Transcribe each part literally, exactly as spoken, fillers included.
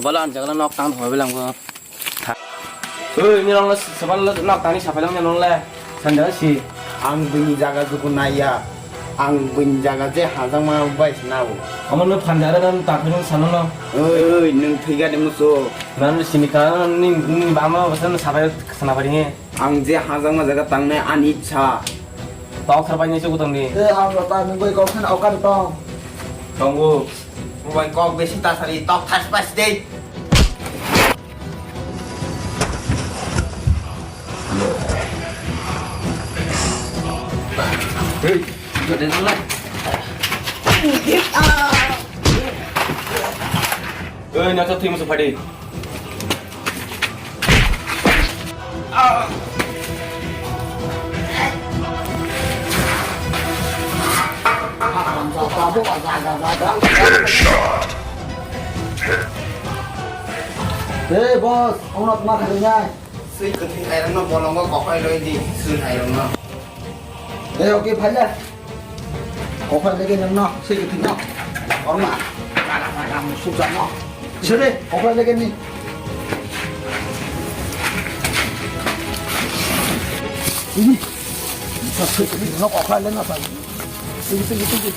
Bala ang jagala nok tang thoi belang bo. Oi, ni rong le sebal le nok tang ni sapai lang ni rong le. Sanja si. Ang bini jaga juku naiya. Ang bini jaga je hajang ma bai sinau. Amo no phanjara dan tapin sano no. Oi, oi, nung thiga de muso. Nan sini ka ni, ni bama basa sapai sana paringe. Ang je hajangma jaga tangnai ani ichha. Tok thar bai nai se gutang di. Eh, ang rota nung bai kok khan okan tong. Tongo. Bai kok besi ta sari tok thas pas de. Hei, gede nang lai. Eh, nyata thui musu phadi. Hey boss, ono tma kharinai. Sui kwthwi airokno bolongo kokhoi loi di, sui airokno. Hey, okay, phaila. Kokhoi lagi nang no, sui kwthwi no. Orma. Jaga jaga musuk jano. Sere, kokhoi lagi ni. Ini. Sui kwthwi no kokhoi lagi no sa. Sui, sui, sui.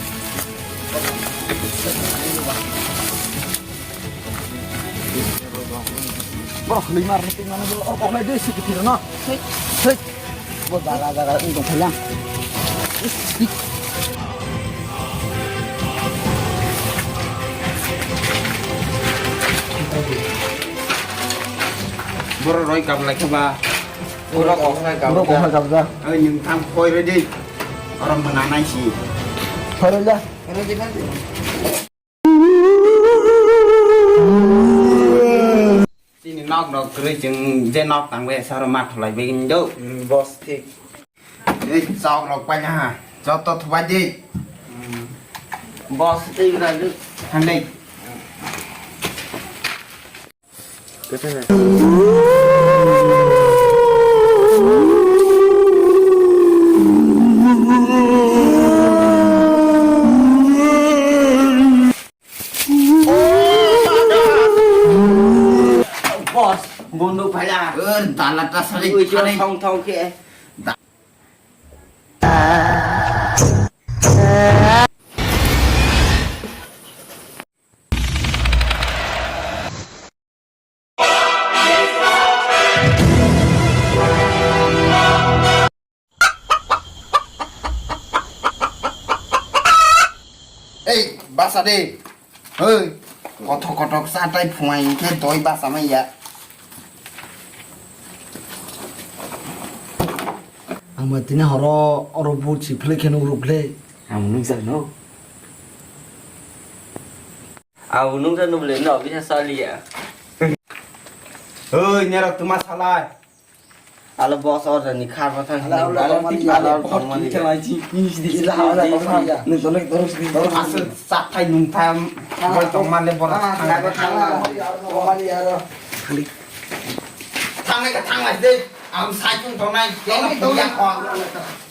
Borok khwlwi mar twi mano, borok koklai de siki thiro no. Thik, thik. Bo jaga jaga wng tong phailang. Borok roi kap lai khe ba. Borok koklai kap. Borok koklai kap ja. Oi, nwng thang phoi roi di. Oro mwnanai si. Phoi roi ja. Chini nok rok kwrwi, chwng je nok tang bai saro ma thulai bai do. Hmm, boss thik. Ei chok rok pai ha. Joto thubai di. Hmm. Boss tei gra du. Thang dei. Boss, bunduk phaila. Er, dala ta sari. Ui, thang thong thong khe. Ei, basa de. Hei, kothok kothok sa tai phungai khe doi basa mai ya. Ang ma tini horo oro but si phlai kheno ruk le. Ang nukjak no. Ang nukjak no bole no bisa saliya. Hei, nera tuma salai. Alo boss order ni khar ma thang. Alo, alo, alo, tongmani, alo, alo, tongmani. Ila, alo, tongmani. Nung tolok dorok sini. Dorok asal sathai nung tham. Bol tongmani le borok. Thangnai ka thangnai de. Am sai chung tongnai. Thangnai, thangnai.